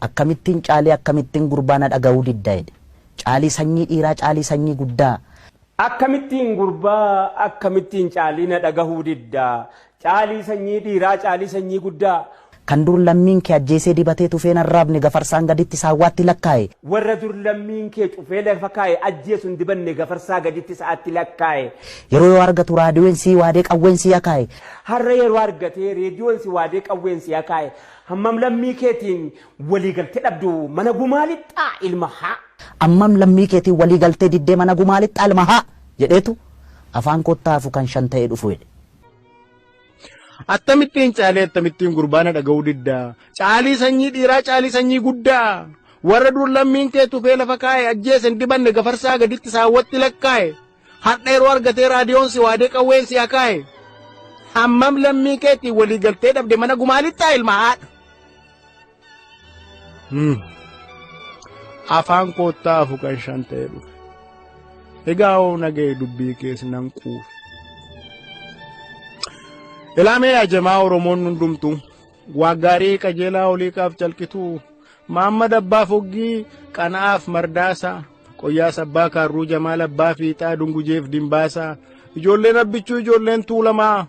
Akkamittiin Caalii akkamittiin gurbaa na dhaga'uu didda jedhe. Caalii sanyii dhiiraa Caalii sanyii guddaa. Akkamittiin gurbaa akkamittiin Caalii na dhagahuu didda. Caalii sanyii dhiiraa Caalii sanyii guddaa. Kan dur lammiin kee ajjeesee dibatee tufee hin arraabne gafarsaan gaditti saawwaatti lakkaa'e. Warra dur lammiin kee cufee lafa kaa'e ajjeesu hin dibanne gafarsaa gaditti sa'aatti lakkaa'e. Yeroo yoo argatu raadiyoon sii waadee qawween sii akaa'e. Har'a yeroo argatee reediyoon si waadee qawween si akaa'e. Hammam lammii keetiin walii galtee dhabdu mana gumaa lixxaa ilma haa. Ammam lammii keetiin walii galtee diddee mana gumaa lixxaa ilma haa jedheetu afaan koottaa hafu kan shan ta'ee dhufu jedhe. Akkamittiin Caalii akkamittiin gurbaa na dhaga'uu diddaa. Caalii sanyii dhiiraa Caalii sanyii guddaa. Warra dur lammiin kee tufee lafa kaa'e ajjeese hin dibanne gafarsaa gaditti saawwatti lakkaa'e. Har'a yeroo argatee raadiyoon si waadee qawween si akaa'e. Hammam lammii keetiin walii galtee dhabde mana gumaa lixxaa ilma haadha. Afaan koottaa hafu kan shan ta'e dhufe. Egaa hoo naga'e dubbii kees nan quufe. Ilaamee ajamaa Oromoon hundumtuu waa gaarii qajeelaa oliiqaaf calqituu Maammad Abbaa Foggii Qana'aaf Mardaasaa Qoyyaas Abbaa Kaarruu Jamaal Abbaa Fiixaa Dungujeef Dimbaasaa ijoolleen Abbichuu ijoolleen Tuulamaa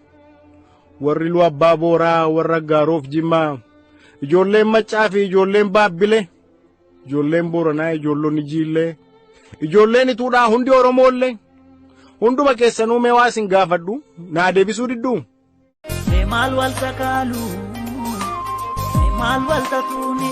warri Lu Abbaa Booraa warra Gaaroof Jimmaa ijoolleen Maccaa fi ijoolleen Baabbile ijoolleen Booranaa ijoollonni Jiillee ijoolleen Ituudhaa hundi Oromoollee hunduma keessanuu mee waa isin gaafadhu naa deebisuu didduu. Mee maal wal sakaalu? Mee maal wal tatuuni?